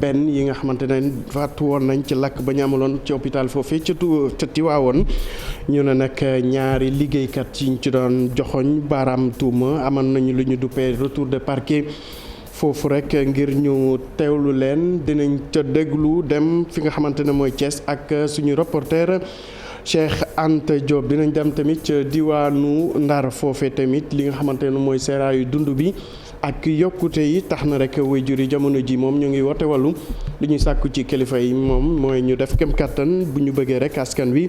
benn yi nga xamante ne faatu woon nañ ci lakk ba ñu amaloon ci hôpital foofee ca Tiwaawoon ñu ne nag ñaari liggéeykat yi ñu ci doon joxoñ baaraam tuuma amoon nañu lu ñu duppee retour de parquet foofu rek ngir ñu teewlu leen dinañ ca déglu dem fi nga xamante ne mooy Thiès ak suñu reporter Cheikh Anta Diop. Dinañ dem tamit ca diwaanu Ndar foofee tamit li nga xamante ne mooy seeraayu dund bi ak yokkute yi tax na rek waajur yi jamono ji moom ñu ngi woote wàllu li ñuy sàkku ci kilifa yi moom mooy ñu def kem kàttan bu ñu bëggee rek askan wi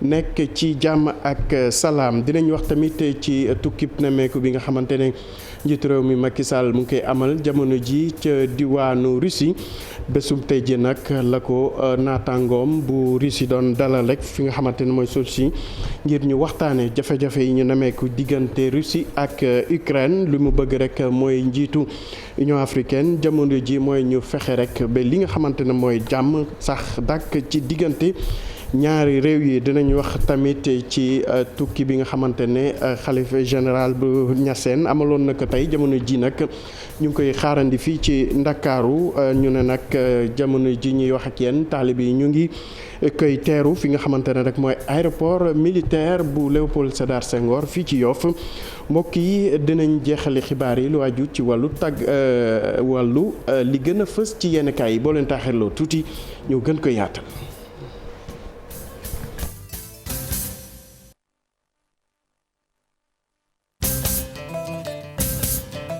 nekk ci jàmm ak salaam. Dinañ wax tamit ci tukkib nemmeeku bi nga xamante ne njiitu réew mi Macky Sall mu ngi koy amal jamono ji ca diwaanu Russie bésum tey ji nag la ko naataangoom bu Russie doon dalal rek fi nga xamante ne mooy Sotchi ngir ñu waxtaanee jafe-jafe yi ñu nemmeeku diggante Russie ak Ukraine lu mu bëgg rek mooy njiitu Union africaine jamono ji mooy ñu fexe rek ba li nga xamante ne mooy jàmm sax dàkk ci diggante ñaari réew yi. dinañ wax tamit ci tukki bi nga xamante ne xalifa général bu Niassène amaloon na ko tey jamono ji nag ñu ngi koy xaarandi fii ci Ndakaaru ñu ne nag jamono ji ñuy wax ak yéen taalib yi ñu ngi koy teeru fi nga xamante ne rek mooy aéroport militaire bu Léopold Sédar Senghor fii ci Yoff. mbokk yi dinañ jeexale xibaar yi lu aju ci wàllu li gën a fës ci yenn kaay yi boo leen taaxirloo tuuti ñu gën ko yaatal.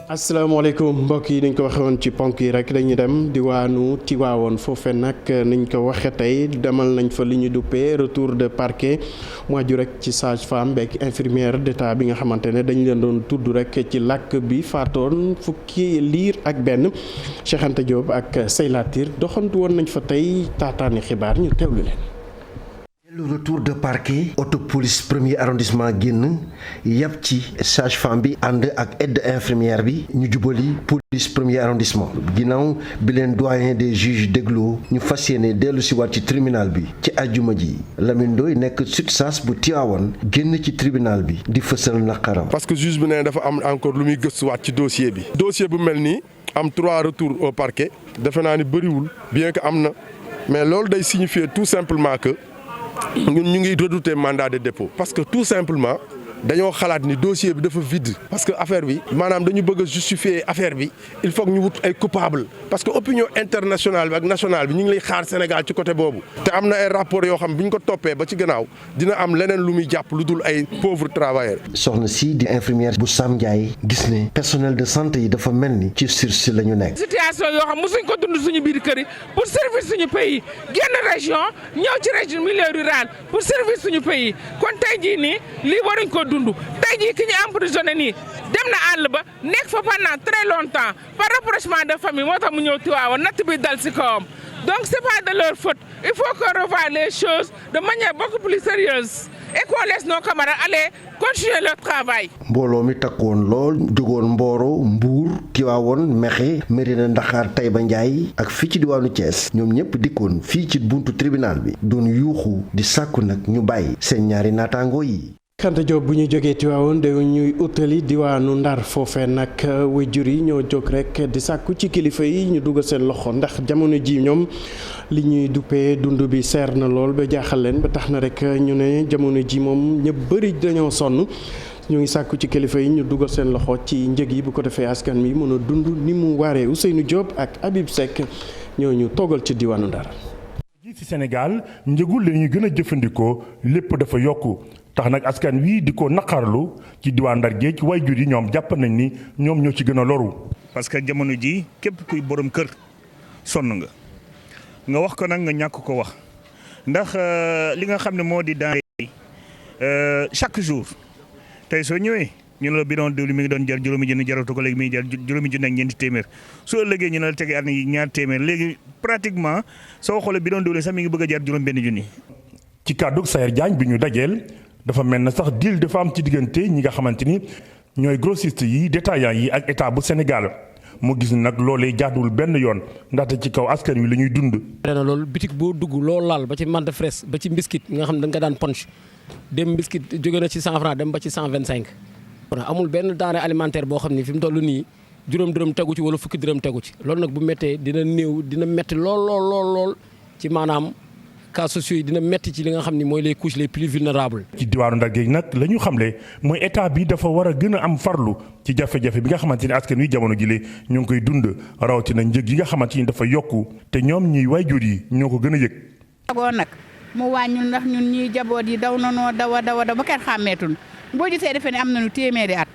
asalaamaaleykum mbokk yi niñ ko waxee woon ci ponk yi rek dañuy dem diwaanu Tiwaawoon foofe nag niñ ko waxee tey demal nañ fa li ñu duppee retour de parquet mu aju rek ci sage-femme beeg infirmière d'état bi nga xamante ne dañ leen doon tudd rek ci làkk bi faatoon fukki liir ak benn. Cheikh Anta Diop ak Seylatir doxantu woon nañ fa tey taataani xibaar ñu teewlu leen. le retour de parquet auto police premier arrondissement génn yàpp ci sage-femme bi ànd ak aide infirmière bi ñu jubali police premier arrondissement ginnaaw bi leen doyen des juges dégloo ñu fas yéene dellu si waat ci tribunal bi ci àjjuma ji. Lamine Ndoye nekk SUTSAS bu Tivaouane génn ci tribunal bi di fësal naqaram. parce que juge bi ne dafa am encore lu muy gëstuwaat ci dossier bi. dossier bu mel nii am 3 retours au parquet defe naa ni bëriwul bien que am na mais loolu day signifier tout simplement que. ñun ñu ngi redouter mandat de dépôt parce que tout simplement dañoo xalaat ni dossier bi dafa vide parce que affaire bi maanaam dañu bëgg a justifier affaire bi il faut que ñu wut ay coupable parce que opinion internationale bi ak nationale bi ñu ngi lay xaar Sénégal ci côté boobu te am na ay rapports yoo xam bi ñu ko toppee ba ci gannaaw dina am leneen lu muy jàpp lu dul ay pauvres travailleurs. soxna si di infirmière bu Sam Ndiaye gis ne personnel de santé yi dafa mel ni ci sursis la ñu nekk. situation yoo xam mosuñ ko dund suñu biir kër yi pour servir suñu pays génn région ñëw ci région milieu rural pour servir suñu pays kon tey jii nii lii waruñ ko dund tey jii ki ñu emprisonné nii dem na àll ba nekk fa pendant très longtemps par rapprochement de famille moo tax mu ñëw Tivaouane natt bi dal si kawam donc c'est pas de leur faute il faut qu'on revoie les choses de manière beaucoup plus sérieuse et qu'on laisse nos camarades aller continuer leur travail. mbooloo mi takkoon lool jógoon Mboro Mbour Tivaouane Mékhé Mérina Dakhar Taïba Ndiaye ak fii ci diwaanu Thiès ñoom ñëpp dikkoon fii ci buntu tribunal bi doon yuuxu di sàkku nag ñu bàyyi seen ñaari naataangoo yi. Kanta Diop bu ñu jógee Tivaouane da ñuy utali diwaanu Ndar foofee nag waajur yi ñoo jóg rek di sàkku ci kilifa yi ñu dugal seen loxo ndax jamono ji ñoom li ñuy duppee dund bi seer na lool ba jaaxal leen ba tax na rek ñu ne jamono ji moom ñëpp bëri dañoo sonn ñu ngi sàkku ci kilifa yi ñu dugal seen loxo ci njëg yi bu ko defee askan wi mën a dund ni mu waree. Ousseynou Diop ak Habib Seck ñoo ñu toogal ci diwaanu Ndar. ji ci Sénégal njëgu la ñuy gën a jëfandikoo lépp dafa yokku tax nag askan wi di ko naqarlu ci diwaan Ndar géej waajur yi ñoom jàpp nañ ni ñoom ñoo ci gën a loru. parce que jamono ji képp kuy borom kër sonn nga wax ko nag nga ñàkk ko wax ndax li nga xam ne moo di denrée chaque jour tey soo ñëwee ñu ne la bidon diwlin mi ngi doon jar juróomi junni jaratu ko léegi mi ngi jar juróomi junni ak ñeenti téeméer soo ëllëgee ñu ne la tege at ñaar téeméer léegi pratiquement soo xoolee bidon diwlin sax mi ngi bëgg a jar juróom benn junni. ci kàddu Sayer Diagne bi ñu dajeel dafa mel na sax deal dafa am ci diggante ñi nga xamante ni ñooy grossistes yi détaillants yi ak état bu Sénégal mu gis nag loolee jaaduwul benn yoon ndaxte ci kaw askan wi la ñuy dund. ren loolu bitik boo dugg loolu laal ba ci mante fraise ba ci biscuit nga xam ne da nga daan punch dem biscuit jóge na ci 100 francs dem ba ci 125. amul benn denrée alimentaire boo xam ni fi mu toll nii juróom dërëm tegu ci wala fukki dërëm tegu ci loolu nag bu méttee dina néew dina métti lool ci maanaam cas sociaux yi dina métti ci li nga xam ni mooy les couches les plus vulnérables. ci diwaanu Ndar géej nag la ñu xamle mooy état bi dafa war a gën a am farlu ci jafe-jafe bi nga xamante ni askan wi jamono jile ñu ngi koy dund rawatina njëg yi nga xamante ni dafa yokku te ñoom ñuy waajur yi ñoo ko gën a yëg. agoo nag mu wàññul ndax ñun ñii jaboot yi daw na noo dawa ba kenn xàmmeetul boo gisee defe ne am nañu téeméeri at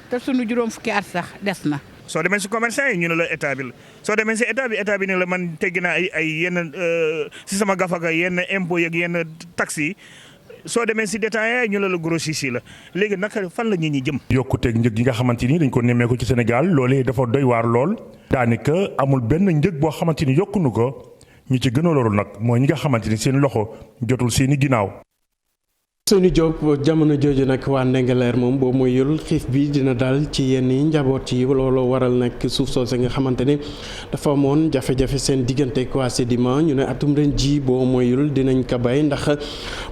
te sunu juróom fukki at sax des na. soo demee si commerçant yi ñu ne la état bi la soo demee si état bi ne la man teggi naa ay yenn si sama gafaga yenn impôt yeeg yenn taxes yi soo demee si détaillant yi ñu ne la grossiste yi la léegi naka fan la ñi jëm. yokkuteeg njëg yi nga xamante ni dañ ko nemmeeku ci Sénégal loolee dafa doy waar lool. daanaka amul benn njëg boo xamante ni yokku nu ko ñi ci gën a loolu nag mooy ñi nga xamante ni seen loxo jotul seeni ginnaaw. Seyni Diop jamono jooju nag waa Ndingler moom boo moyul xiif bi dina dal ci yenn njaboot yi looloo waral nag suuf soose nga xamante ne dafa amoon jafe-jafe seen diggante ak waa Sedima ñu ne atum ren ji boo moyul dinañ ko bay ndax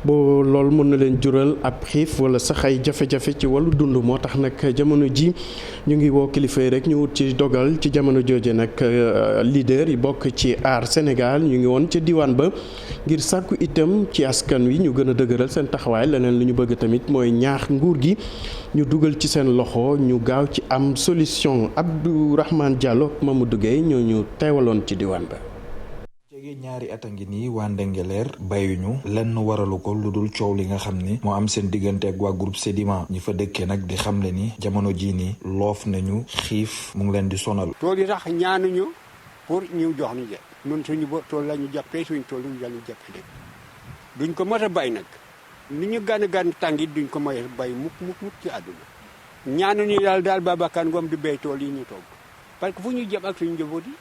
boo loolu mën na leen jural ab xiif wala sax ay jafe-jafe ci wàllu dund moo tax nag jamono ji ñu ngi woo kilifa yi rek ñu wut ci dogal ci jamono jooju nag leader yi bokk ci Aar Sénégal ñu ngi woon ca diwaan ba ngir sàkku itam ci askan wi ñu gën a dëgëral seen taxawaay. leneen lu ñu bëgg tamit mooy ñaax nguur gi ñu dugal ci seen loxo ñu gaaw ci am solution. Abdourahmane Diallo ak Mamadou Gueye ñoo ñu teewaloon ci diwaan ba. jege ñaari at a ngi nii waa Ndingler bayuñu lenn waralu ko lu dul coow li nga xam ni moo am seen diggante ak waa groupe Sedima ñi fa dëkkee nag di xamle ni jamono jii nii loof nañu xiif mu ngi leen di sonal. tool yi sax ñaanuñu pour ñu jox ñu jël ñun suñu tool la ñu jàppee suñu tool la ñu jàppee duñ ko mën a bay nag. ni ñu gànn tàngit duñ ko may bay mukk ci àdduna ñaanuñu daal Babacar Ngom di béy tool yi ñu toog parce que fu ñu jëm ak suñu njaboot yi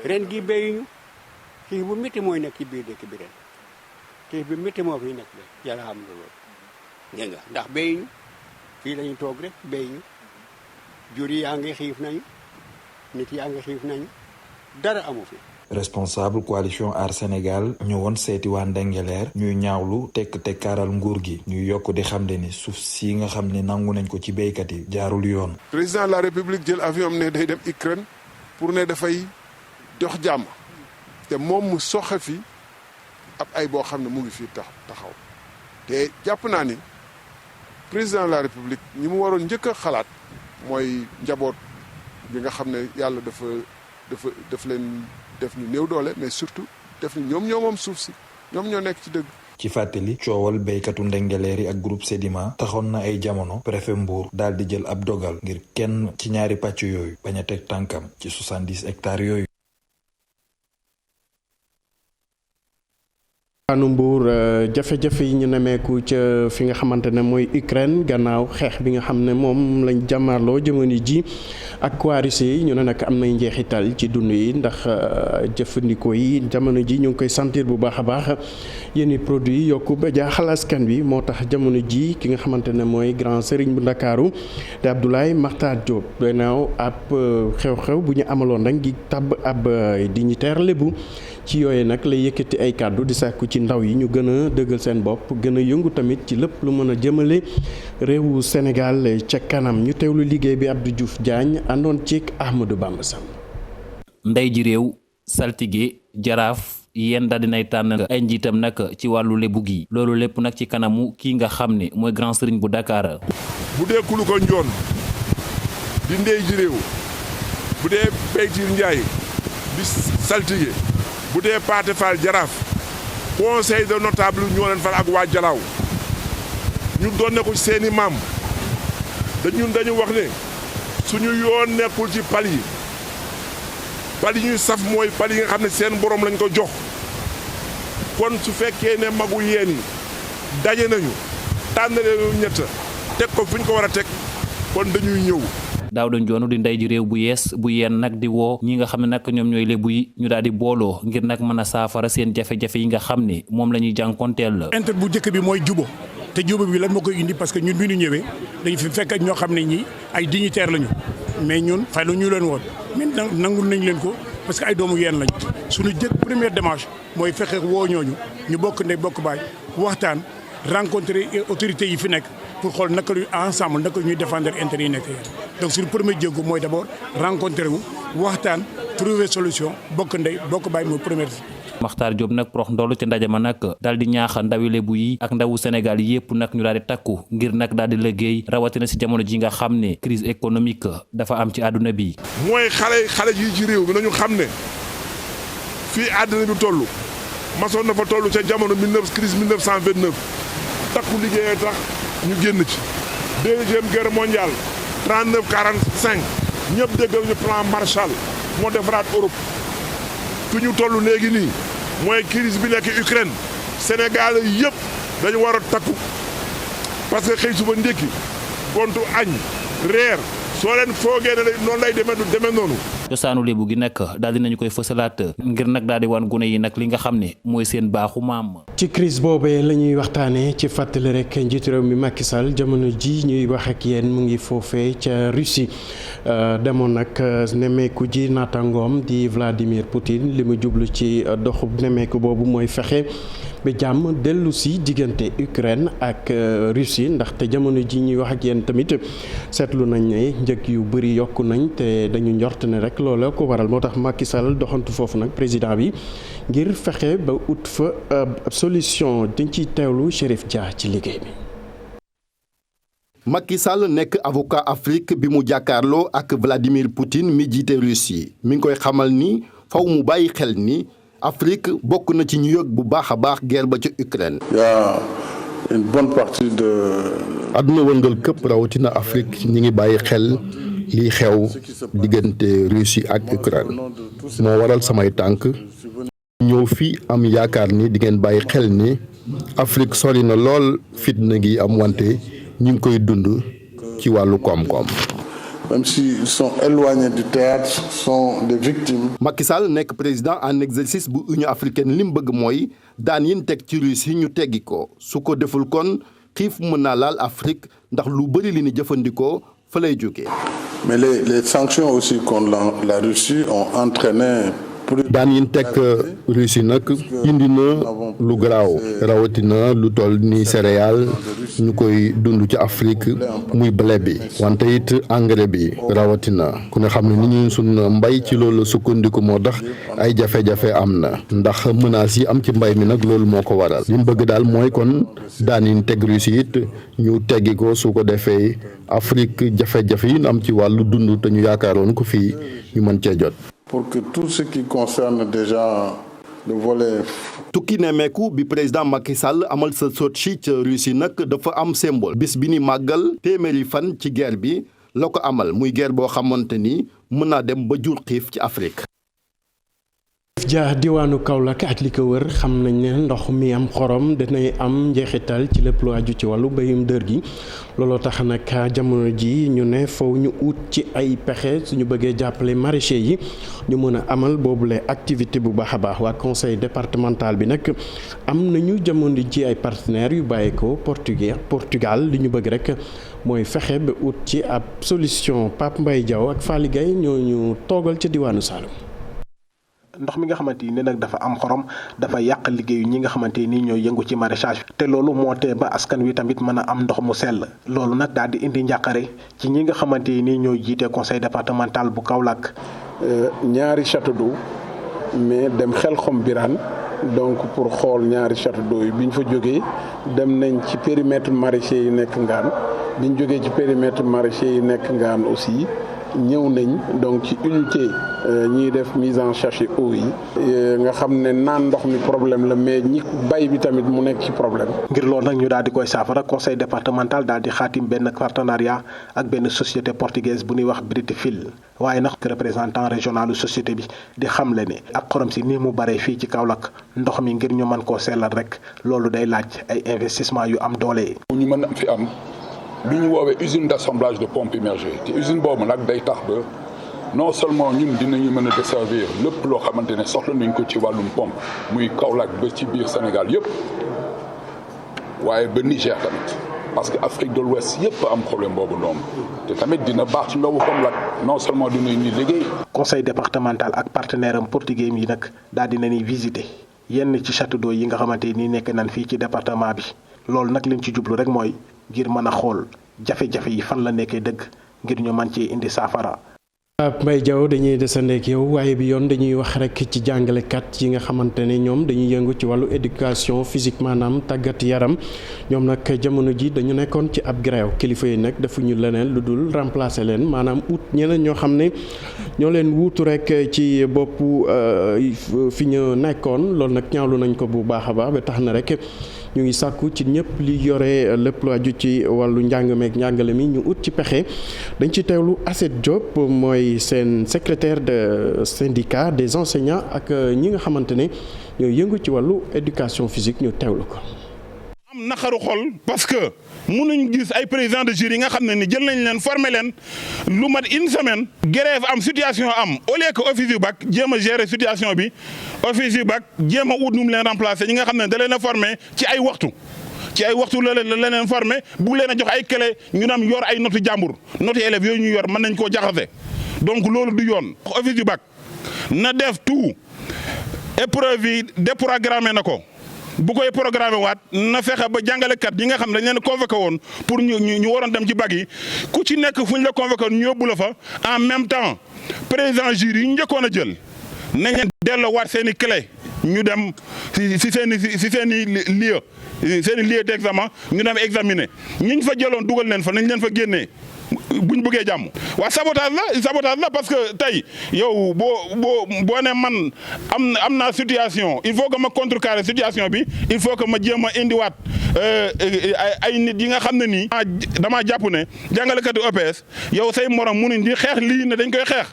ren gi béyuñu xiif bu métti mooy nekk ci biir dëkk bi ren xiif bi métti moo fi nekk de yàlla xam na loolu dégg nga ndax béyuñu fii lañu toog rek béyuñu jur yi yaa ngi xiif nañu nit yaa ngi xiif nañu dara amu fi. responsable coalition Aar Sénégal ñëwoon seeti waa Ndingler ñuy ñaawlu tekkaaral nguur gi ñuy yokk di xamle ni suuf si nga xam ne nangu nañ ko ci béykat yi jaarul yoon. président de la république jël avion ne day dem Ukraine pour ne dafay dox jàmm te moom mu soxe fi ab ay boo xam ne mu ngi fii taxaw te jàpp naa ni président de la république ñi mu waroon njëkk a xalaat mooy njaboot bi nga xam ne yàlla dafa leen def ñu néew doole mais surtout def ñu ñoom moom suuf si ñoom ñoo nekk ci dëgg. ci fàttali coowal béykatu Ndingler yi ak groupe Sedima taxoon na ay jamono préfet Mbour daal di jël ab dogal ngir kenn ci ñaari pàcc yooyu bañ a teg tànkam ci 70 hectares yooyu. waanu Mbuur jafe-jafe yi ñu nemeeku ca fi nga xamante ne mooy Ukraine gannaaw xeex bi nga xam ne moom lañ jàmmarloo jamono ji ak waa Russie yi ñu ne nag am nay njeexital ci dund yi ndax jëfandikoo yi jamono ji ñu ngi koy sentir bu baax a baax yenn produits yi yokku ba jaaxal askan wi moo tax jamono ji ki nga xamante ne mooy grand sëriñ bu Ndakaaru te Abdoulaye Makhtar Diop gannaaw ab xew-xew bu ñu amaloon rek gi tabb ab dignitaire lébu ci yooyu nag lay yëkkati ay kàddu di sàkku ci ndaw yi ñu gën a dëggal seen bopp gën a yëngu tamit ci lépp lu mën a jëmale réewu Sénégal ca kanam ñu teewlu liggéey bi Abdou Diouf Diagne àndoon ci Ahmadou Bamba Sam. ndey ji réew saltige jaraaf yéen daal dinay tànn ay njiitam nag ci wàllu lébu gi loolu lépp nag ci kanamu kii nga xam ne mooy grand sëriñ bu Dakar. bu dee kulu ko njoon di ndey ji réew bu dee Peytir Ndiaye di saltige bu dee Paate Fall jaraaf conseil de notable ñoo leen fal ak waa Jalaaw ñu doon ne ko ci seeni maam dañu wax ne suñu yoon nekkul ci pal yi ñuy saf mooy pal yi nga xam ne seen borom lañ ko jox kon su fekkee ne magu yeen yi daje nañu tànn leen ñett teg ko fu ñu ko war a teg kon dañuy ñëw. Daouda Ndione di ndey ji réew bu yees bu yeen nag di woo ñi nga xam ne nag ñoom ñooy lébu yi ñu daal di booloo ngir nag mën a saafara seen jafe-jafe yi nga xam ne moom la ñuy jànkonteel la. intérêt bu njëkk bi mooy jubo te jubo bi lan moo koy indi parce que ñun bi ñu ñëwee dañu fi fekk ñoo xam ne ñi ay dignitaire lañu mais ñun fay la ñu leen woon mais nangul nañ leen ko parce que ay doomu yeen lañu suñu première démarche mooy fexe woo ñooñu ñu bokk ndey bokk baay waxtaan rencontrer autorités yi fi nekk pour xool naka lu ensemble naka ñuy défendre intérêt yi nekk donc suñu premier jéego mooy d'abord rencontrer wu waxtaan trouver solution bokk ndey bokk bàyyi mooy première. Makhtar Diop nag prox ndoolu ci ndaje ma nag daal di ñaax ndawi Lebu yi ak ndawu Sénégal yépp nag ñu daal di takku ngir nag daal di liggéey rawatina si jamono ji nga xam ne crise économique dafa am ci àdduna bi. mooy xale yi ci réew mi nañu xam ne fii àdduna bi toll masoon na fa toll ca jamono crise 1929 takku liggéeyee tax ñu génn ci. deuxième guerre mondiale 39-45 ñëpp déggal ñu plan Marshall moo defaraat Europe. fi ñu toll léegi nii mooy crise bi nekk Ukraine Sénégal yëpp dañu war a takku parce que xëy suba ndékki gontu añ reer soo leen foogee ne noonu lay demee noonu. cosaanu Lebu gi nag daal dinañu koy fësalaat ngir nag daal di wan gune yi nag li nga xam ne mooy seen baaxu maam. ci crise boobee la ñuy waxtaanee ci fàttali rek njiitu réew mi Macky Sall jamono ji ñuy wax ak yéen mu ngi foofee ca Russie demoon nag nemmeeku ji naataangoom di Vladimir Poutine li mu jublu ci doxub nemmeeku boobu mooy fexe ba jàmm dellu si diggante Ukraine ak Russie ndaxte jamono ji ñuy wax ak yéen tamit seetlu nañ ne njëg yu bëri yokku nañ te dañu njort ne rek loola ko waral moo tax Macky Sall doxantu foofu nag président bi ngir fexe ba ut fa solution dañ ciy teewlu Chérif Dia ci liggéey bi. Macky Sall nekk avocat Afrique bi mu jàkkaarloo ak Vladimir Poutine mi jiite Russie mi ngi koy xamal ni faw mu bàyyi xel ni Afrique bokk na ci ñu yëg bu baax a baax guerre ba ci Ukraine. Il y a une bonne partie de. àdduna wëngal këpp rawatina Afrique ñi ngi bàyyi xel liy xew diggante Russie ak Ukraine moo waral samay tànk ñëw fii am yaakaar ni di ngeen bàyyi xel ni Afrique sori na lool fitna gi am wante ñu ngi koy dund ci wàllu koom-koom. Même s'ils sont éloignés du théâtre, sont des victimes. Macky Sall nekk président en exercice bu Union africaine li mu bëgg mooy daan yin teg ci Russie ñu teggi ko su ko deful kon xiif mën naa laal Afrique ndax lu bëri li ni jëfandikoo fa lay jógee. Mais les sanctions aussi contre la Russie ont entraîné. daan yin teg Russie nag indi na lu garaaw rawatina lu toll ni céréales ñu koy dund ci Afrique muy blé bi wante it engrais bi rawatina ku ne xam ne ni ñuy sun mbay ci loolu sukkandiku moo tax ay jafe-jafe am na ndax menaces yi am ci mbay mi nag loolu moo ko waral li mu bëgg daal mooy kon daan yin teg Russie it ñu teggi ko su ko defee Afrique jafe-jafe yi am ci wàllu dund te ñu yaakaaroon ko fii ñu mën cee jot. Pour que tout ce qui concerne déjà le volet. tukki nemmeeku bi président Macky Sall amal sa Sotchi ca Russie nag dafa am symbole bis bi ni màggal téeméeri fan ci guerre bi la ko amal muy guerre boo xamante ni mën naa dem ba jur xiif ci Afrique. ja diwaanu Kaolack ak li ko wër xam nañ ne ndox mi am xorom danay am njeexital ci lépp lu aju ci wàllu béyum dër gi looloo tax nag jamono ji ñu ne foofu ñu ut ci ay pexe suñu bëggee jàppale maraîchers yi ñu mën a amal boobule activité bu baax a baax waa conseil départemental bi nag am nañu jamono ji ay partenaires yu bàyyeekoo Portugal li ñu bëgg rek mooy fexe ba ut ci ab solution Pape Mbaye Diaw ak Fally Gueye ñoo ñu toogal ca diwaanu Saloum. ndox mi nga xamante ni nag dafa am xorom dafa yàq liggéeyu ñi nga xamante ni ñooy yëngu ci maraîchage te loolu moo tee ba askan wi tamit mën a am ndox mu sell loolu nag daal di indi njàqare ci ñi nga xamante ni ñooy jiite conseil départemental bu Kaolack. ñaari château d'eau mais dem Xelkom Birane donc pour xool ñaari château d'eau yi bi ñu fa jógee dem nañ ci périmètre maraîcher yi nekk Ngaan bi ñu jógee ci périmètre maraîcher yi nekk Ngaan aussi. ñëw nañ donc ci unité ñiy def mise en sachet eau yi nga xam ne naan ndox mi problème la mais ñi bay bi tamit mu nekk ci problème. ngir loolu nag ñu daal di koy saafara conseil départemental daal di xaatim benn partenariat ak benn société portugaise bu ñuy wax Britfil waaye nag représentant régional société bi di xamle ne ak xorom si ni mu baree fii ci Kaolack ndox mi ngir ñu mën koo sellal rek loolu day laaj ay investissement yu am doole. ñu mën a fi am. lu ñu woowee usine d'assemblage de pompe immergée te usine boobu nag day tax ba non seulement ñun dinañu mën a desservir lépp loo xamante ne soxla nañ ko ci wàllum pompe muy Kaolack ba ci biir Sénégal yëpp waaye ba Niger tamit parce que Afrique de l'Ouest yëpp am problème boobu noonu te tamit dina baax ci ndawu Kaolack non seulement dinañ ni liggéey. conseil départemental ak partenaire am portugais yi nag daal di nañuy visiter yenn ci château d'eau yi nga xamante ni nekk nañ fii ci département bi loolu nag liñ ci jublu rek mooy. ngir mën a xool jafe-jafe yi fan la nekkee dëgg ngir ñu mën ci indi saafara. Mbaye Diaw dañuy desandeek yow waaye bi yoon dañuy wax rek ci jàngalekat yi nga xamante ne ñoom dañuy yëngu ci wàllu éducation physique maanaam tàggat yaram ñoom nag jamono ji dañu nekkoon ci ab grève kilifa yi nag defuñu leneen lu dul remplacer leen maanaam ut ñeneen ñoo xam ne ñoo leen wuutu rek ci boppu fi ñu nekkoon loolu nag ñaawlu nañ ko bu baax a baax ba tax na rek ñu ngi sàkku ci ñëpp li yore lépp lu aju ci wàllu njàng meek njàngale mi ñu ut ci pexe dañ ci teewlu Asset Diop mooy seen secrétaire de syndicat des enseignants ak ñi nga xamante ne ñoo yëngu ci wàllu éducation physique ñu teewlu ko. am naqaru xol parce que mënuñ gis ay président de jury yi nga xam ne ni jël nañ leen former leen lu mat une semaine grève am situation am au lieu que office yu bac jéem a gérer situation bi office yu bac jéem a ut nu mu leen remplacer ñi nga xam ne da leen a former ci ay waxtu la leen former bu leen a jox ay clé ñu naan yor ay notes jàmbur notes élèves yooyu ñu yor mën nañ koo jaxase donc loolu du yoon. office yu bac na def tout épreuve yi déprogrammé na ko. bu koy programme waat na fexe ba jàngalekat yi nga xam ne dañ leen convoqué woon pour ñu waroon dem ci bac yi ku ci nekk fu ñu la convoqué woon ñu yóbbu la fa en même temps président jury yi ñu njëkkoon a jël nañ leen delloo waat seen i clé ñu dem si seen i lieu d'examen ñu dem examiner ñi ñu fa jëloon dugal leen fa nañ leen fa génnee buñ bëggee jàmm. waa sabotage la parce que tey yow boo ne man am naa situation il faut que ma contrecarrer situation bi il faut que ma jéem a indiwaat ay nit yi nga xam ne nii. damaa jàpp ne jàngalekati OPS yow say morom munuñ di xeex lii ne dañ koy xeex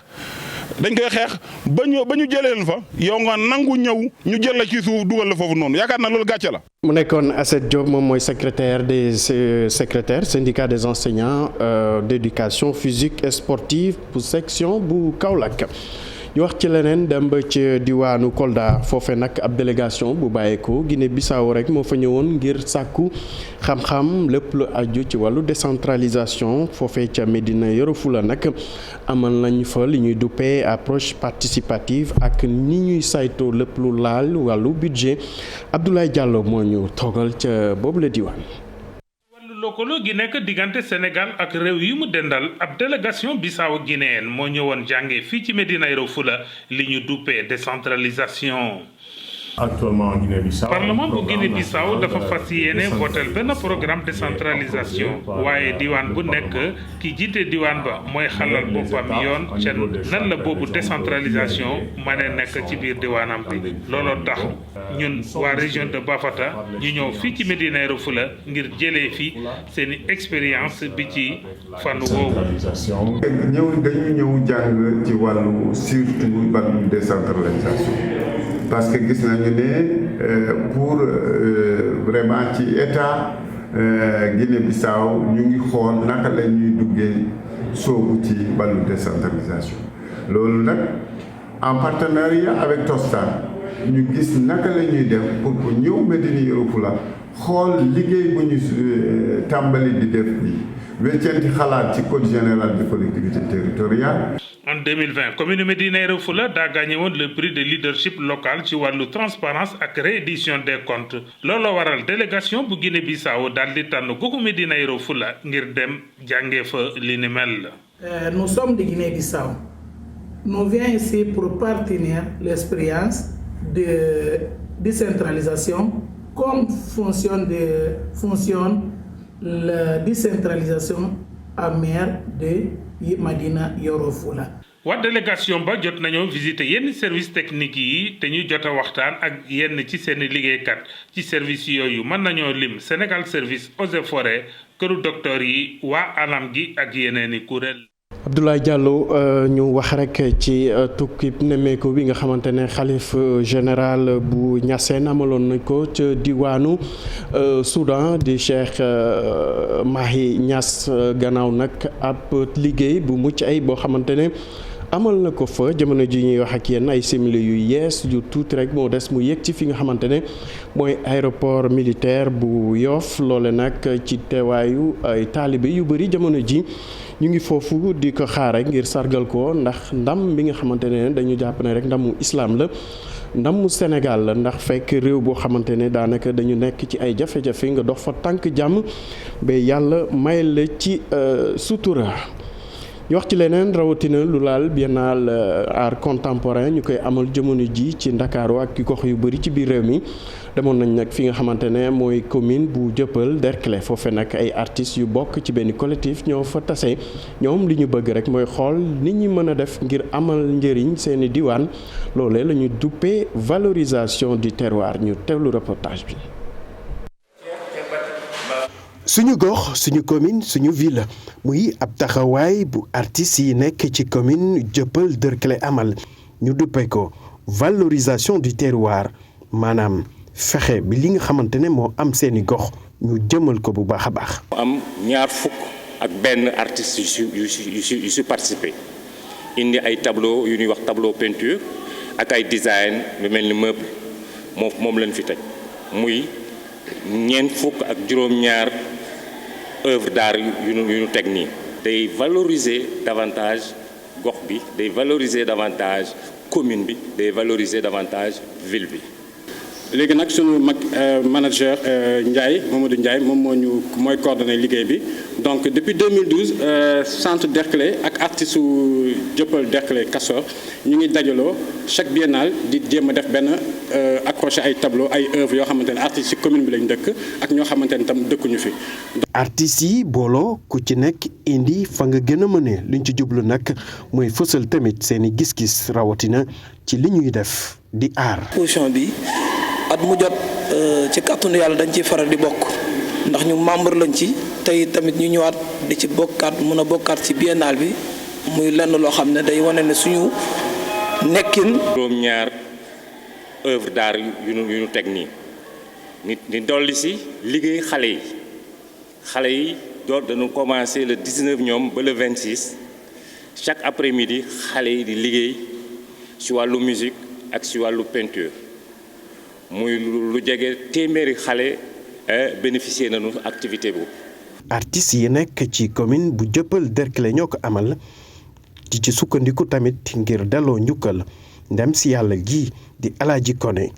ba ñu jëlee leen fa yow nga nangu ñëw ñu jël la ci suuf dugal la foofu noonu yaakaar naa loolu gàcce la. mu nekkoon Asset Diop moom mooy secrétaire syndicat des enseignants d'éducation physique et sportive bu section bu Kaolack. ñu wax ci leneen dem ba ci diwaanu Kolda foofe nag ab délégation bu bàyyeekoo Guinée Bissau rek moo fa ñëwoon ngir sàkku xam-xam lépp lu aju ci wàllu décentralisation foofe ca Médina Yoro Foulah nag amal nañ fa li ñuy duppee approche participative ak ni ñuy saytoo lépp lu laal wàllu budget Abdoulaye Diallo moo ñu toogal ca boobu la diwaan. lëkkaloo gi nekk diggante Sénégal ak réew yi mu dendal ab délégation bissau-guinéenne moo ñëwoon jànge fii ci Médina Yoro Foulah li ñu duppee décentralisation. actuellement Guinée-Bissau parlement bu Guinée-Bissau dafa fas yéene votel benn programme décentralisation waaye diwaan bu nekk ki jiite diwaan ba mooy xalal boppam yoon ca nan la boobu décentralisation ma ne nekk ci biir diwaanam bi looloo tax ñun waa région de Bafata ñu ñëw fii ci Médina Yoro Foulah ngir jëlee fi seeni expérience bi ci fànn woowu. dañu ñëw jàng ci wàllu surtout wàllu décentralisation. parce que gis nañu ne pour vraiment ci état Guinée-Bissau ñu ngi xool naka la ñuy duggee soobu ci wàllu décentralisation loolu nag en partenariat avec Tostan ñu gis naka la ñuy def pour que ñëw Médina Yoro Foulah xool liggéey bu ñu tàmbali di def bi weccanti xalaat ci code général des collectivités territoriales. En 2020 commune Médina Yoro Foulah daa gagné woon le prix de leadership local ci wàllu transparence ak réédition des comptes looloo waral délégation bu Guinée-Bissau daal di tànn goxu Médina Yoro Foulah ngir dem jàngee fa li ni mel. Nous sommes de Guinée-Bissau. Nous venons ici pour partenir l'expérience de décentralisation, comme fonctionne la décentralisation à maire de Médina Yoro Foulah. waa délégation ba jot nañoo visiter yenn service technique yi te ñu jot a waxtaan ak yenn ci seen liggéeykat ci service yooyu mën nañoo lim Sénégal service eaux et forêt këru docteur yi waa alam gi ak yeneeni kuréel. Abdoulaye Diallo ñu wax rek ci tukki nemmeeku bi nga xamante ne xalif général bu Niassène amaloon nañ ko ca diwaanu Soudan di Cheikh Mahi Niass gannaaw nag ab liggéey bu mucc ay boo xamante ne amal na ko fa jamono ji ñuy wax ak yéen ay simili yu yees yu tuuti rek moo des mu yegg ci fi nga xamante ne mooy aéroport militaire bu Yoff loole nag ci teewaayu ay taalibe yu bëri jamono ji ñu ngi foofu di ko xaare ngir sargal ko ndax ndam bi nga xamante ne dañu jàpp ne rek ndamu islam la ndamu Sénégal la ndax fekk réew boo xamante ne daanaka dañu nekk ci ay jafe-jafe nga dox fa tànk jàmm ba yàlla may la ci sutura ñu wax ci leneen rawatina lu laal biennale art contemporain ñu koy amal jamono ji ci Ndakaaru ak gox yu bëri ci biir réew mi demoon nañ nag fi nga xamante ne mooy commune bu Dieuppeul Derklé foofe nag ay artistes yu bokk ci benn collectif ñoo fa tase ñoom li ñu bëgg rek mooy xool nit ñi mën a def ngir amal njëriñ seeni diwaan loolee la ñu duppee valorisation du terroir ñu teewlu reportage bi. suñu gox suñu commune suñu ville muy ab taxawaay bu artistes yi nekk ci commune Dieuppeul Derklé amal ñu duppee ko valorisation du terroir maanaam fexe bi li nga xamante ne moo am seeni gox ñu jëmal ko bu baax a baax. am ñaar fukk ak benn artiste yu si participé indi ay tableau yu ñuy wax tableau peinture ak ay design lu mel ni meuble moom lañ fi teg muy ñeent fukk ak juróom-ñaar œuvre d'art yu ñu teg nii. day valoriser davantage gox bi day valoriser davantage commune bi day valoriser davantage ville bi. léegi nag sunu manager Ndiaye Mamadou Ndiaye moom mooy coordonné liggéey bi donc depuis 2012 centre Derklé ak artistes su Dieuppeul Derklé Castor ñu ngi dajaloo chaque biennale di jéem a def benn accroché ay tableau ay œuvres yoo xamante ne artistes ci commune bi lañ dëkk ak ñoo xamante ne tam dëkkuñu fi. artistes yi booloo ku ci nekk indi fa nga gën a mëne liñ ci jublu nag mooy fësal tamit seeni gis-gis rawatina ci li ñuy def di aar. position bi. at mu jot ci kàttanu yàlla dañ ciy faral di bokk ndax ñu membre lañ ci tey tamit ñu ñëwaat di ci bokkaat mën a bokkaat ci biennale bi muy lenn loo xam ne day wane ne suñu nekkin. juróom-ñaar œuvre d'art yu ñu teg nii ni dolli si liggéey xale yi door dañu commencé le 19 ñoom ba le 26 chaque après-midi xale yi di liggéey ci wàllu musique ak ci wàllu peinture. muy lu jege téeméeri xale bénéficier nañu activité boobu. artistes yi nekk ci commune bu Dieuppeul Derklé ñoo ko amal ci sukkandiku tamit ngir delloo njukkal ndem si yàlla gi di Alaaji Koné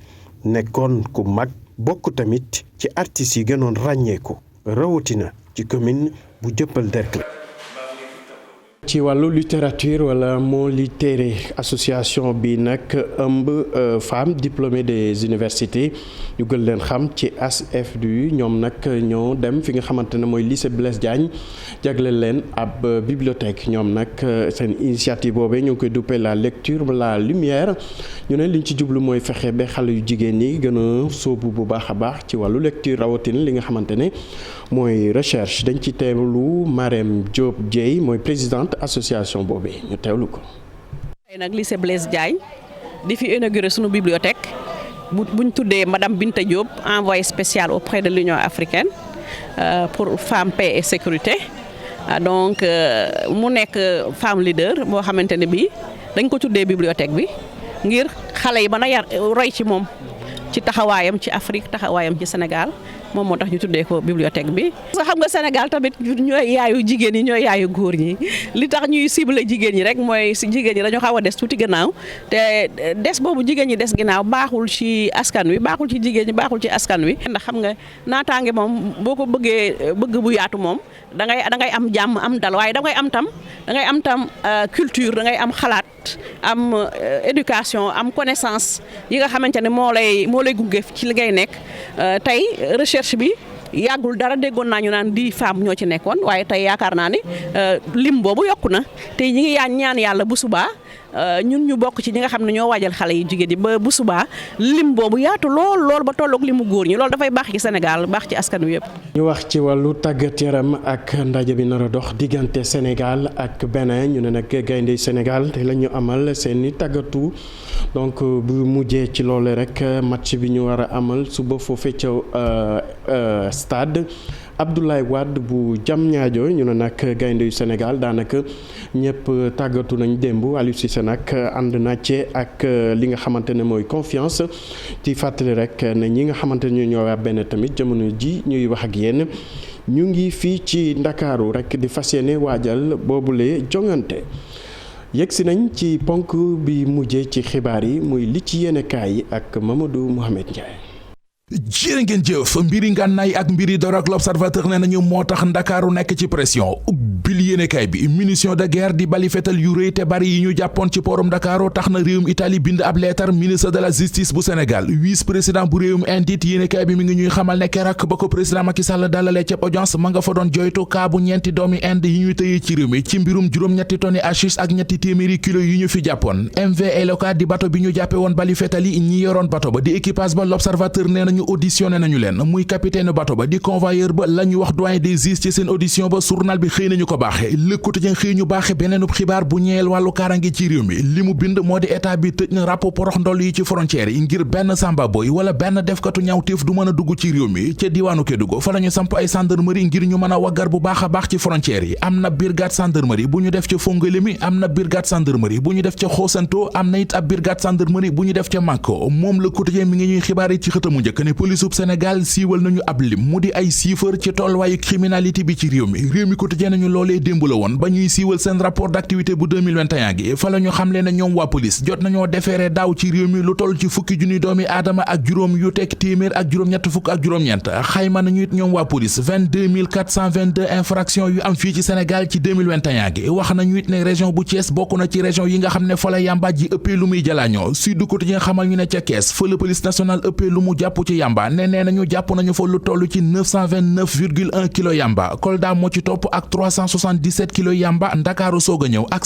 nekkoon ku mag bokk tamit ci artistes yi gënoon ràññeeku rawatina ci commune bu Dieuppeul Derklé. ci wàllu littérature wala moo littéraire association bi nag ëmb femmes diplômées des universités ñu gën leen xam ci ASFDU ñoom nag ñoo dem fi nga xamante ne mooy lycée Blaise Diagne jagleel leen ab bibliothèque ñoom nag seen initiative boobee ñu ngi koy duppee la lecture la lumière ñu ne liñ ci jublu mooy fexe ba xale yu jigéen ñi gën a sóobu bu baax a baax ci wàllu lecture rawatina li nga xamante ne mooy recherche dañ ci teewlu Marème Diop Dieye mooy présidente association boobee ñu teewlu ko. tey nag lycée Blaise Diagne di fi inauguré sunu bibliothèque buñ tuddee madame Binta Diop envoyée spéciale auprès de l'Union africaine pour femmes paix et sécurité donc mu nekk femme leader boo xamante ne bii dañ ko tuddee bibliothèque bi ngir xale yi mën a yar roy ci moom ci taxawaayam ci Afrique taxawaayam ci Sénégal. moom moo tax ñu tuddee ko bibliothèque bi. parce que xam nga Sénégal tamit ñooy yaayu jigéen ñi ñooy yaayu góor ñi li tax ñuy ciblé jigéen ñi rek mooy si jigéen ñi dañoo xaw a des tuuti gannaaw te des boobu jigéen ñi des ginnaaw baaxul ci askan wi baaxul ci jigéen ñi baaxul ci askan wi. ndax xam nga naataange moom boo ko bëggee bëgg bu yaatu moom da ngay am jàmm am dal waaye da ngay am tam culture da ngay am xalaat am éducation am connaissance yi nga xamante ne moo lay gunge ci li ngay nekk tey recherche bi yàggul dara déggoon naa ñu naan 10 femmes ñoo ci nekkoon waaye tey yaakaar naa ni lim boobu yokku na tey ñi ngi ñaan yàlla bu subaa ñun ñu bokk ci ñi nga xam ne ñoo waajal xale yi jigéen yi ba bu subaa lim boobu yaatu lool ba tolloog limu góor ñi loolu dafay baax ci Sénégal baax ci askan wi yëpp. ñu wax ci wàllu tàggat yaram ak ndaje bi nar a dox diggante Sénégal ak Bénin ñu ne nag gaynde Sénégal te la ñu amal seeni tàggatu donc bu mujjee ci loole rek match bi ñu war a amal suba foofee ca stade Abdoulaye Wade bu Diamniadio ñu ne nag gaynde yu Sénégal daanaka ñëpp tàggatu nañ démb Aliou Cissé nag ànd na ci ak li nga xamante ne mooy confiance ci fàttali rek ne ñi nga xamante ne ñoo waa benn tamit jamono ji ñuy wax ak yéen ñu ngi fii ci Ndakaaru rek di fas yéene waajal boobule jongante yegsi nañ ci ponk bi mujjee ci xibaar yi muy li ci yéenekaay yi ak Mamadou Mouhamed Ndiaye. jërë ngeen jëf mbiri ngànnaay ak mbiri dor ak l'observateur ne nañu moo tax ndakaaru nekk ci pression pil yéenekaay bi munition de guerre di bali fetal yu rëy te bari yi ñu jàppoon ci poorum Dakar tax na réewum Italie bind ab leetar ministre de la justice bu Sénégal vice-président bu réewum Inde it yéenekaay bi mi ngi ñuy xamal ne keroog ba ko président Macky Sall dalalee ca audience ma nga fa doon joytu kaa bu ñeenti doomi Inde yi ñuy tëyee ci réew mi ci mbirum juróom-ñetti tonni hashish ak ñetti téeméeri kilo yi ñu fi jàppoon MV Eloka di bato bi ñu jàppe woon bali fetal yi ñi yoroon bato ba di équipage ba l'observateur nee nañu auditionné nañu leen muy capitaine bato ba di convoyeur ba la ñu wax doyen des juges ci seen audition ba journal bi xëy nañu ko baaxe Le Quotidien xëy ñu baaxe beneenub xibaar bu ñeel wàllu kaaraange ci réew mi li mu bind moo di état bi tëj na ràpp porox ndoll yi ci frontière yi ngir benn samba boy wala benn defkatu ñaawteef du mën a dugg ci réew mi ca diwaanu Kédougou fa la ñu samp ay gendarmerie ngir ñu mën a waggar bu baax a baax ci frontière yi am na brigade gendarmerie bu ñu def ca Fongolémi am na brigade gendarmerie bu ñu def ca Xosanto am na it ab brigade gendarmerie bu ñu def ca Manko moom Le Quotidien mi ngi ñuy xibaar yi ci xëtamu njëkk ne police bu Sénégal siiwal nañu ab lim mu di ay chiffres ci tolluwaayu criminalité bi ci réew mi Quotidien nañu loolee démb la woon ba ñuy siiwal seen rapport d'activité bu 2021 gi fa la ñu xamle ne ñoom waa police jot nañoo defeere daaw ci réew mi lu toll ci fukki junni doomi aadama ak juróom yu tekk téeméer ak juróom-ñett fukk ak juróom-ñeent xayma nañu it ñoom waa police 22 422 infractions yu am fii ci Sénégal ci 2021 gi wax nañu it ne région bu Thiès bokk na ci région yi nga xam ne fa la yamba ji ëppee lu muy jalaañoo Sud Quotidien xamal ñu ne ca Kees fa la police nationale ëppee lu mu jàpp ci yamba nee nañu jàpp nañu fa lu toll ci 929,1 kilo yamba Kolda moo ci topp ak 377 kilo yamba Ndakaaru soog a ñëw ak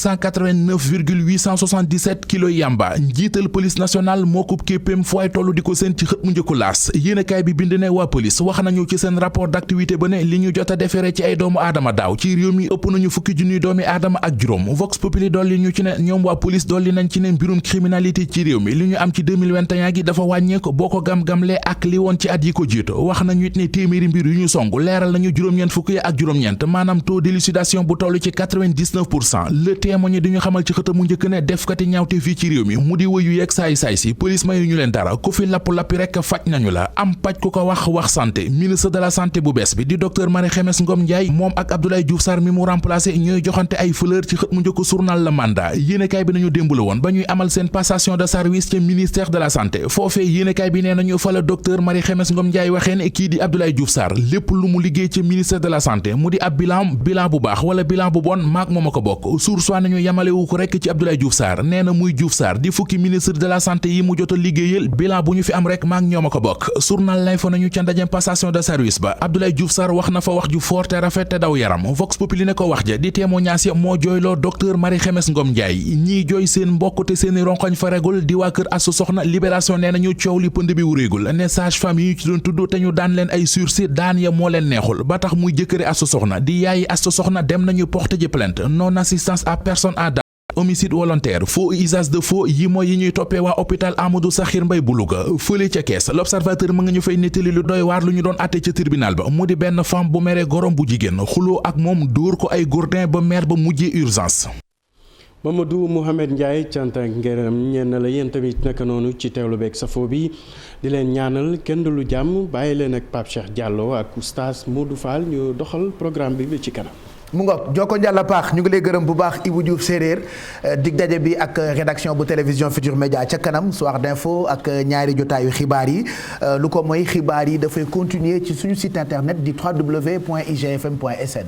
189,877 kilo yamba njiital police nationale moo ko képpéem fooy tollu di ko seen ci xët mu njëkku laas yéenekaay bi bind ne waa police wax nañu ci seen rapport d'activité ba ne li ñu jot a defere ci ay doomu aadama daaw ci réew mi ëpp nañu fukki junniy doomi aadama ak juróom Vox Populi dolli ñu ci ne ñoom waa police dolli nañ ci ne mbirum criminalité ci réew mi li ñu am ci 2021 gi dafa wàññeeku boo ko gam-gamlee ak li woon ci at yi ko jiitu wax nañu it ne téeméeri mbir yu ñu song leeral nañu juróom-ñeent fukk yi ak juróom-ñeent maanaam taux d'élucidation bu toll ci 99%. Le Témoin di ñu xamal ci xëtamu njëkk ne defkati ñaawte fii ci réew mi mu di wëyu yeeg saay si police mayu ñu leen dara ku fi lapp-lappi rek faj nañu la am paj ku ko wax santé ministre de la santé bu bees bi di docteur Marie Khemesse Ngom Ndiaye moom ak Abdoulaye Diouf Sarr mi mu remplacé ñooy joxante ay fleur ci xët mu njëkk journal Le Mandat yéenekaay bi nañu démb la woon ba ñuy amal seen passation de service ca ministère de la santé foofee yéenekaay bi nee nañu fa la docteur Marie Khemesse Ngom Ndiaye waxee ne kii di Abdoulaye Diouf Sarr lépp lu mu liggéey ca ministère de la santé mu di ab bilan bu baax wala bilan bu bon maak moom a ko bokk source wa nañu yamalewu ko rekk ci Abdoulaye Diouf Sarr nee na muy Diouf Sarr di fukki ministre de la santé yi mu jot a liggéeyal bilan bu ñu fi am rek maak ñoom a ko bokk journal lay fa nañu ca ndajem passation de service ba Abdoulaye Diouf Sarr wax na fa wax ju fort te rafet te daw yaram Vox Populi ne ko wax ja di témoignage ya moo jooyloo docteur Marie Khemesse Ngom Ndiaye ñiy jooy seen mbokk te seeni ronkoñ fa regul di waa kër Asu Soxna Libération nee nañu coow li pënd bi wuréegul ne sage-femme yi ñu ci doon tudd te ñu daan leen ay sursis daan ya moo leen neexul ba tax muy jëkkëri Asu Soxna di yaayi Asu Soxna dem nañu porter ji plainte non assistance à personne à homicide volontaire faux usage de faux yi mooy yi ñuy toppee waa hôpital Amadou Sakhir Mbaye bu Louga fële ca Kees l'observateur mu nga ñu fay nettali lu doy waar lu ñu doon àtte ca tribunal ba mu di benn femme bu mere gorom bu jigéen xuloo ak moom dóor ko ay gourdin ba maire ba mujjee urgence. Mamadou Mouhamed Ndiaye cant ak ngërëm ñeen la yéen tamit naka noonu ci teewlu beeg safo bi di leen ñaanal kenn du lu jàmm bàyyi leen ak Pape Cheikh Diallo ak oustaz Modou Fall ñu doxal programme bi ci kanam. mu ngoog jokko njàlla paax ñu ngi lay gërëm bu baax Ibou Diouf séeréer dig daje bi ak rédaction bu télévision Futur Média ca kanam soir d'info ak ñaari jotaayu xibaar yi lu ko mooy xibaar yi dafay continuer ci suñu site internet di www.igfm.sn